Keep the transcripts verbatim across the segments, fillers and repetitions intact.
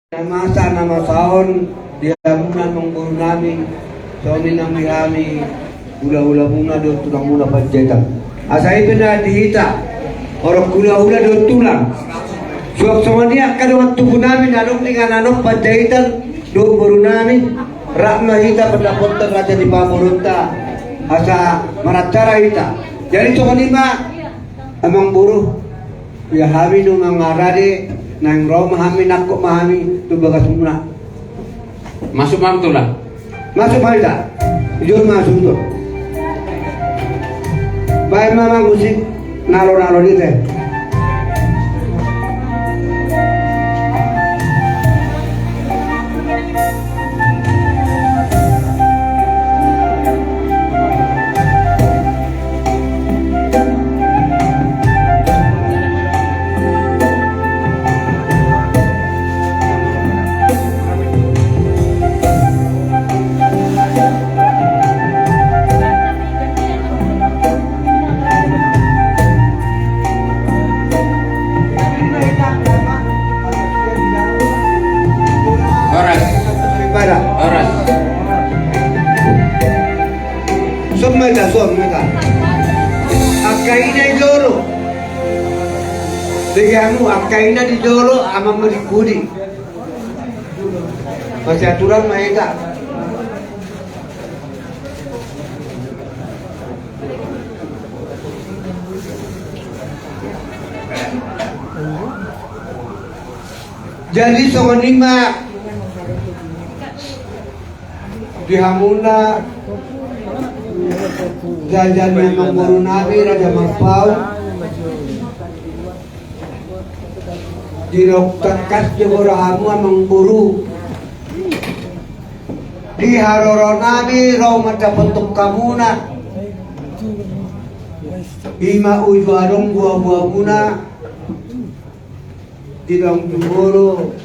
Na masa na masa on di hamuna amangboru nami, songon i nang di hami hulahulamuna dohot tulangmuna Panjaitan. Asa i pe na di hita horong hulahula dohot tulang. Suang songon i angka dongan tubu nami na adong di inganan on Panjaitan dohot boru nami, rap ma hita mandapothon raja ni pamoruonta asa maracara hita. Jadi songon i ma amangboru. Ia hami do mangarade, naeng ro ma hami, nangkok ma hami tu bagasmuna. Masuk ma tulang. Masuk ma hita. Jolo masuk tu. Baen ma musik nalo-nalo di te. Horas. Horas. Son ma hita, son ma hita. Angka ina di jolo. Bege hamu, angka ina di jolo, amang ma di pudi. Masiaturan ma hita. Jadi songon i ma di hamuna raja ni amangboru nami, Raja Marpaung. Didok tangkas do rohamu amangboru. Di haroro nami ro mandapothon hamuna. I ma uju adong boaboamuna. Di dalam jumolo.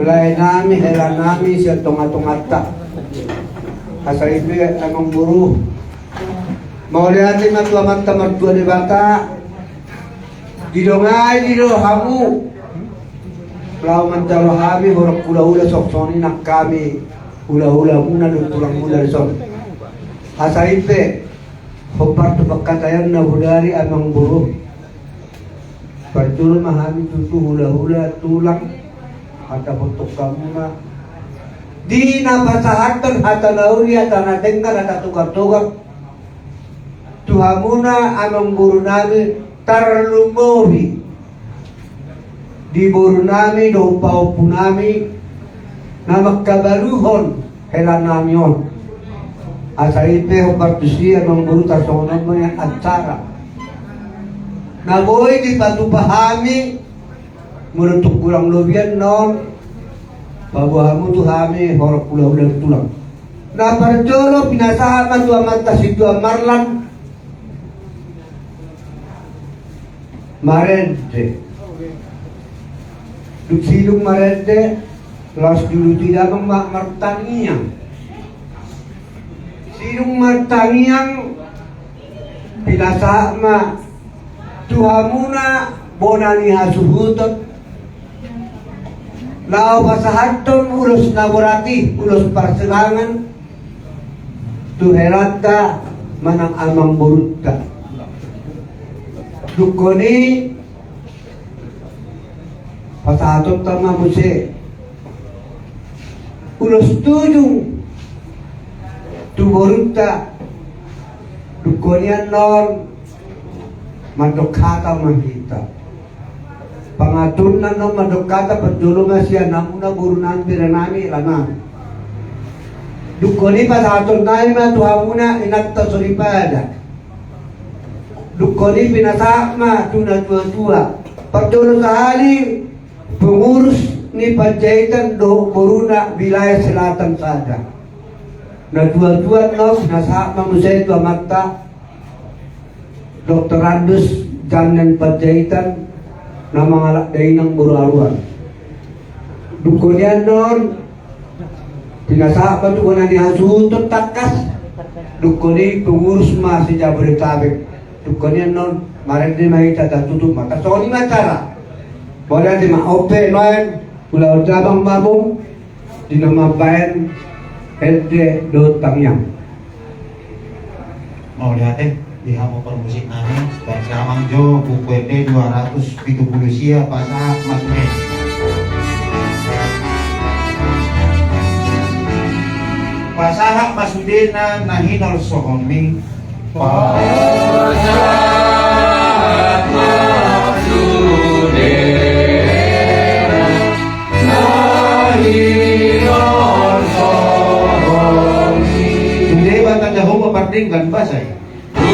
Lae nami, hela nami sian tongatonganta. Asa i pe amangboru. Mauliate ma tu Amanta Martua Debata. Didongani do hamu laho manjalo hami horong hulahula songon i nang hami hulahulamuna dohot tulangmuna dison. Asa i pe hombar tu pangkataion na bodari amangboru. Parjolo ma hami tutu hulahula tulang mandapothon hamuna di na pasahathon hata na uli, hata na denggan, hata togartogar tu hamuna amangboru nami, tarlumobi di boru nami dohot pahompu nami na mangkabaluhon hela nami on. Asa i pe hombar tusi amangboru, tarsongon on ma nian acara na boi dipatupa hami. Molo tung hurang lobian na on, paboa hamu tu hami horong hulahula tulang. Na parjolo pinasahat ma tu amanta Situan Marlan. Marende. Dung sidung marende, laos diuluti damang ma martangiang. Sidung martangiang, pinasahat ma tu hamuna bona ni hasuhuton, laho pasahathon ulos na borat i, ulos parsirangan tu helanta manang amangborunta. Dungkon i pasahatonta ma muse ulos tujung tu borunta. Dungkon i annon mandok hata ma hita. Pangaturna annon mandok hata, parjolo ma sian hamuna boru nami, bere nami, hela nami. Dungkon i pasahaton nami ma tu hamuna inanta soripada. Dungkon i pinasahat ma tu natuatua. Parjolo sahali pengurus ni Panjaitan dohot boruna wilayah selatan sada. Natuatua annon pinasahat ma muse tu amanta Doktor Andus Jannen Panjaitan na mangalap dainang boru Aruan. Dungkon i annon pinasahat ma tu bona ni hasuhuton tangkas. Dungkon i pengurus ma se-Jabodetabek. Dungkon i annon marende ma hita, tatutup ma. Tarsongon i ma acara. Mauliate ma, on pe nuaeng Ulaon damang ma hamu di na mambaen ende dohot tangiang. Mauliate di hamu parmusik nami, baen damang jo buku ende dua ratus pitu pulu sia, Pasahat ma sude. Pasahat ma sudena na hinolsohonmi. Pasahat ma sudena na hinolsohonmi. Tu Debata Jahowa pardenggan basa i. Tu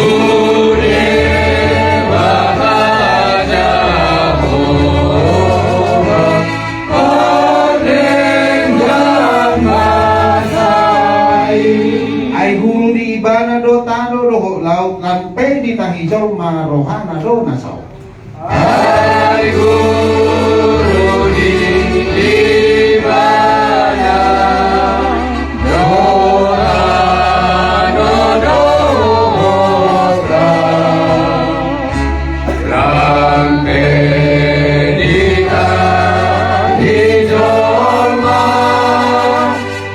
Debata Jahowa pardenggan basa i. Ai guru di Ibana do tano dohot laut, lam pe ditahi jolma rohana do na saut. Ai guru di Ibana do tano dohot laut, lam pe ditahi jolma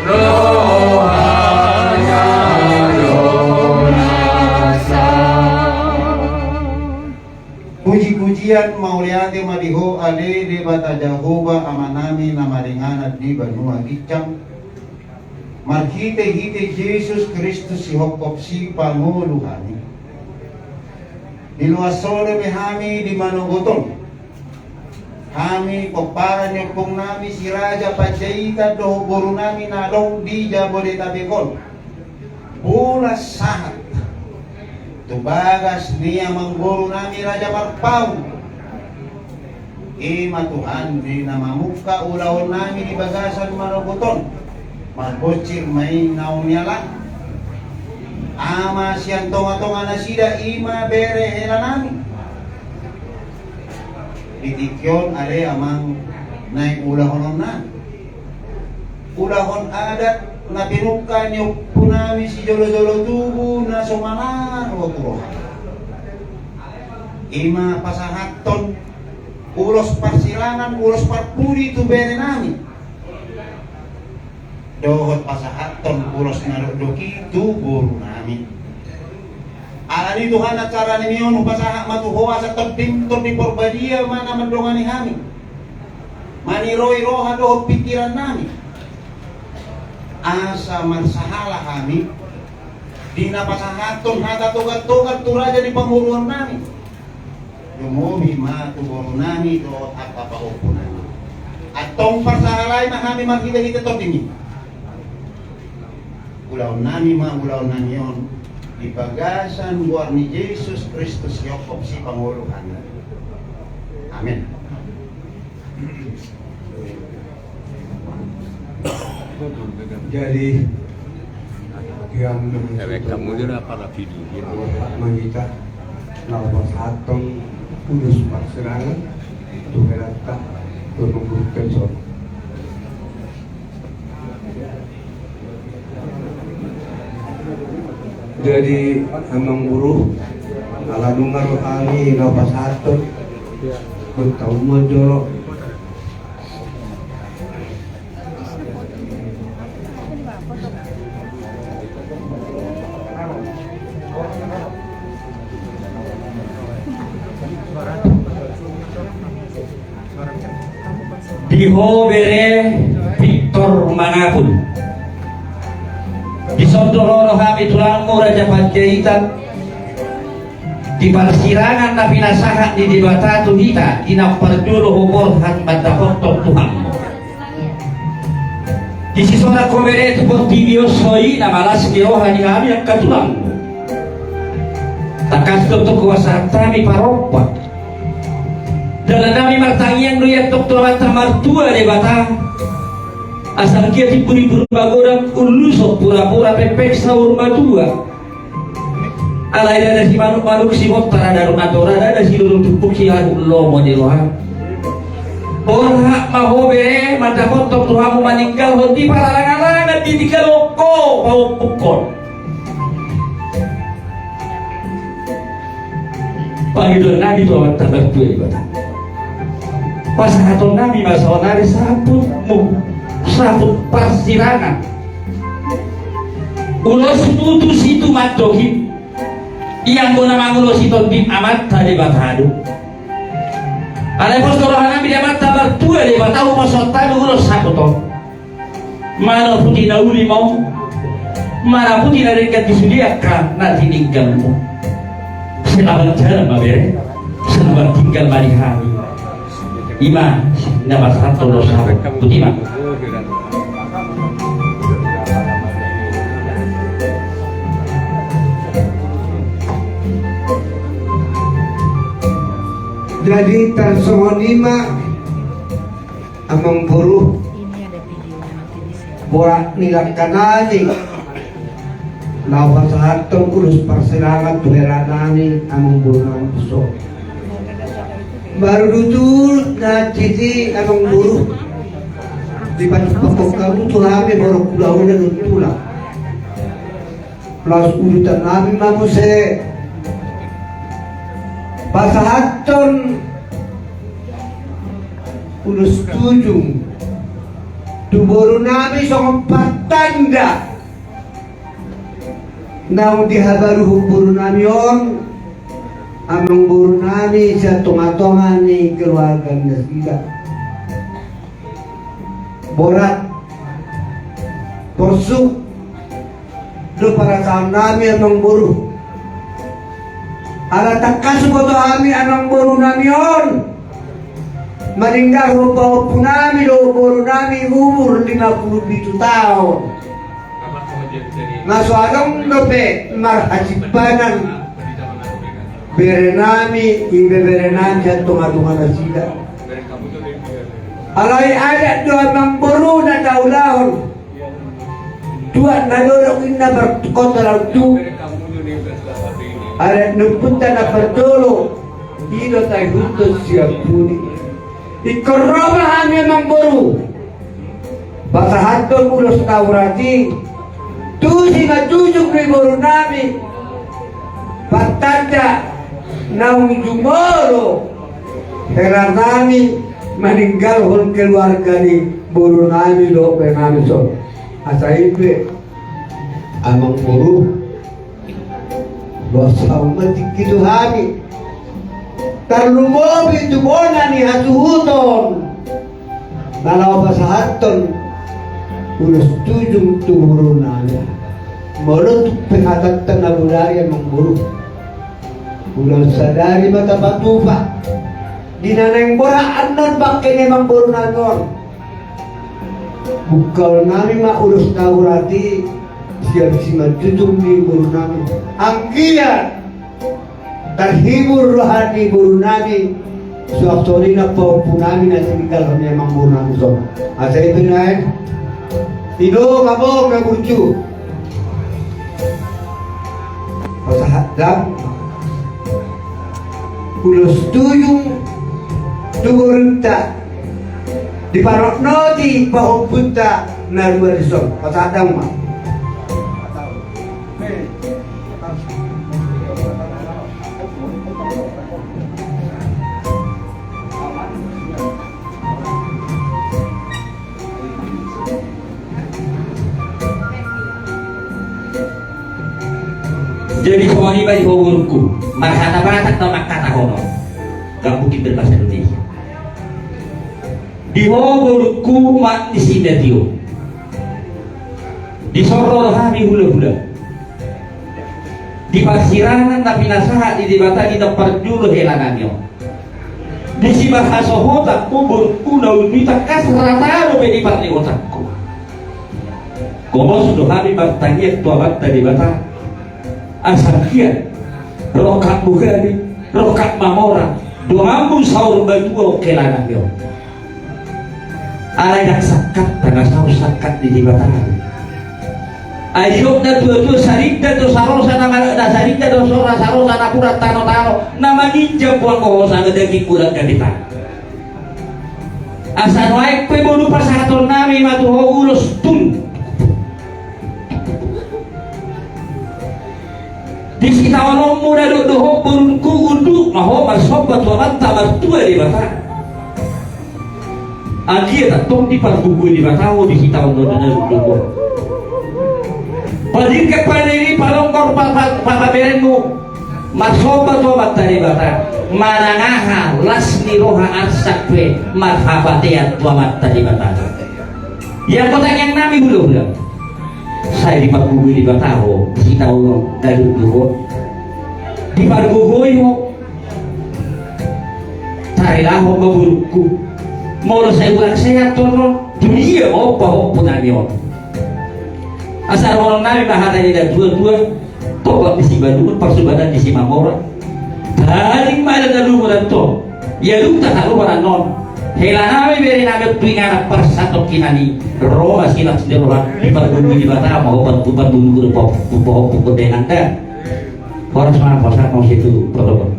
rohana do na saut. Puji-pujian mauliate ma di Ho ale Debata Jahowa Amanami na maringanan di banua ginjang, marhite-hite Jesus Kristus sihophop sipangolu hami. Diloas Ho do be hami di manogot on. Hami pomparan ni ompungnami si Raja Panjaitan dohot borunami na adong di Jabodetabek on. Bolas sahat tu bagas ni amangborunami Raja Marpaung. I ma Tuhan di na mamungka ulaonnami di bagasan manogot on. Marbonsir ma i naung niala. Ama sian tonga-tonga nasida i ma bere helanami. Di tingki on ale amang naeng ulahononnami. Ulahon adat na pinungka ni ompunami sijolo-jolo tubu na so manang ro tu roha. I ma pasahathon ulos parsirangan, ulos parpudi tu berenami. Dohot pasahathon ulos na dokdok i tu borunami. Alani Tuhan, acara nami on hupasahat ma tu Ho asa Tondim, Tondi Porbadia ma na mandongani hami. Maniroi roha dohot pingkirannami. Asa marsahala hami di na pasahathon hata togar-togar tu raja ni pamoruonnami. Lumobi ma tu borunami dohot angka pahompunami. Antong parsahalai ma hami marhite-hite Tondim i. Ulaonnami ma ulaonnami on di bagasan goar ni Jesus Kristus sihophop sipangolu hami. Amen. Jadi, yang kamu dia apa video dia? Mangita, lapas atong, kudus parsirangan, tu herata, tu pembukaan. Jadi, amang guru, ala nunga rohami na pasahathon, bertamu jolo. Di ho bere Victor Mangapul. Dison do ro hami tulangmu Raja Panjaitan. Di parsirangan na pinasahat ni Debata tu hita, di na parjolo ho borhat mandapothon Tuhanmu. Di sisorak ho bere tu portibi on, songon i na malas ni roha ni hami angka tulangmu. Tangkas do tong hupasahat hami parompa. Dalan nami martangiang do i antong tu Amanta Martua Debata. Asa anggiat timbul-imbul magodang, ulos pura-pura, pengpeng saur matua. Alai ndada simanuk-manuk, sibontar ndada rumatua, ndada sidorong tumpuk, sihahut lomo ni roha. Borhat ma ho bere mandapothon tu hamu, maninggalhon di paralangan-langan di tingki on ho paompuhon. Pangidoan nami tu Amanta Martua Debata. Pasahatonnami ma saonari saputmu, saput parsirangan. Ulos tutu situ mandok i, ianggo na mangulosi Tondi Amanta Debata do. Alai pos do rohanami di Amanta Martua Debata, ulos on tadi ulos saput on. Manaputi na uli ma on, manaputi na denggan di sude angka na tininggalmu. Selamat jalan ma bere, selamat tinggal ma di hami. I ma na pasahathon ulos saput, boti ma. Jadi tarsongon i ma, amangboru, borat ni langkanami, laho pasahathon ulos parsirangan tu helanami, amangboru nami Puso. Baru tutu na titi, amangboru, dipatupakhon hamu tu hami, borok hulahula dohot tulang. Laos udutannami ma muse pasahathon ulos tujung tu borunami songon partanda naung dihabaruhon borunami on, amangborunami sian tongatonga ni keluarga nasida. Borat, porsuk do parasaannami, amangboru. Ala tangkas huboto hami, amangborunami on maninggalhon pahompunami do borunami umur lima pulu pitu taon. Na so adong dope marhasimpanan berenami, ibeberenami sian tongatonga nasida. Alai adat do, amangboru, na taulahon. Tuak na dodok inna markota lautu. Adat ni ompunta na parjolo, i do taihuthon siampuni. Ingkon ro ma hami, amangboru, pasahathon ulos na urat i tu simanjujung ni borunami, partanda naung jumolo helanami maninggalhon keluarga ni borunami dohot berenami on. Asa i pe, amangboru, boasa ma tingki tu hami, tarlumobi tu bona ni hasuhuton, na laho pasahathon ulos tujung tu borunami. Molo tung pe hatanta na bodari, amangboru, ulaon sadari ma tapatupa di na naeng borat annon bangke ni amangborunami on. Bungkaonnami ma ulos na urat i sian simanjujung ni borunami. Anggiat tarhibur roha ni borunami, suang songon i nang pahompunami na tininggalhon ni amangborunami on. Asa i pe nuaeng, i do mabon na burju. Pasahat damang ulos tujung tu borunta, dipanotnoti pahompunta na rua dison. Pasahat damang ma. Jadi songon i ma di ho borungku, marhata Batak do mangkatahon on, nggak mungkin berbahasa Indonesia. Di ho borungku, mak ni si Matio, dison ro do hami hulahula. Di parsirangan na pinasahat ni Debata di na parjolo helanami on. Disi ma hasohotanku borungku na uli, tangkas rata dope di parnihotanku. Gomos do hami martangiang tu Amanta Debata, asa anggiat rongkapmu gabe, rongkap mamora donganmu saur matua on, helanami on. Alai ndang sangkapta na saur sangkap ni Debata. Ai didok natuatua, sarinda do sarosa na mala-, na sarinda do sora sarosa na pura tanotano, na maninjam puang hohosa na daging godang gabe tano. Asa nuaeng pe boru, pasahatonnami ma tu ho ulos tun. Di sitaononmu na dok dohot borungku, unduk ma ho marsomba tu Amanta Martua Debata. Anggiat antong dipargogoi Debata ho di hita on dohot na dungdung on. Padingkek panini, palonggor pa-, pa-, papaberenmu. Marsomba tu Amanta Debata, manang aha las ni roha arsak pe marhapatean tu Amanta Debata. Ia angka tangiang nami hulahula, sai dipargogoi Debata ho di hita on na dungdung on. Dipargogoi ho. Tarilahon ma borungku. Molo sai ulang sehat on, tu dia ma pahompu nami on? Asa dohonon nami ma hata ni natuatua: Topak ni Sibalungun, parsubanan ni Simamora. Paling ma da na lungun antong. Ia dung tataruman annon. Hela nami, bere nami, tu inganan parsatongkinan i, ro ma silas ni roha, dipargogoi Debata ma ho, pahompu, pahompu, pahompu kondangan da. Horas ma, horas ma, mauliate tu parlobang.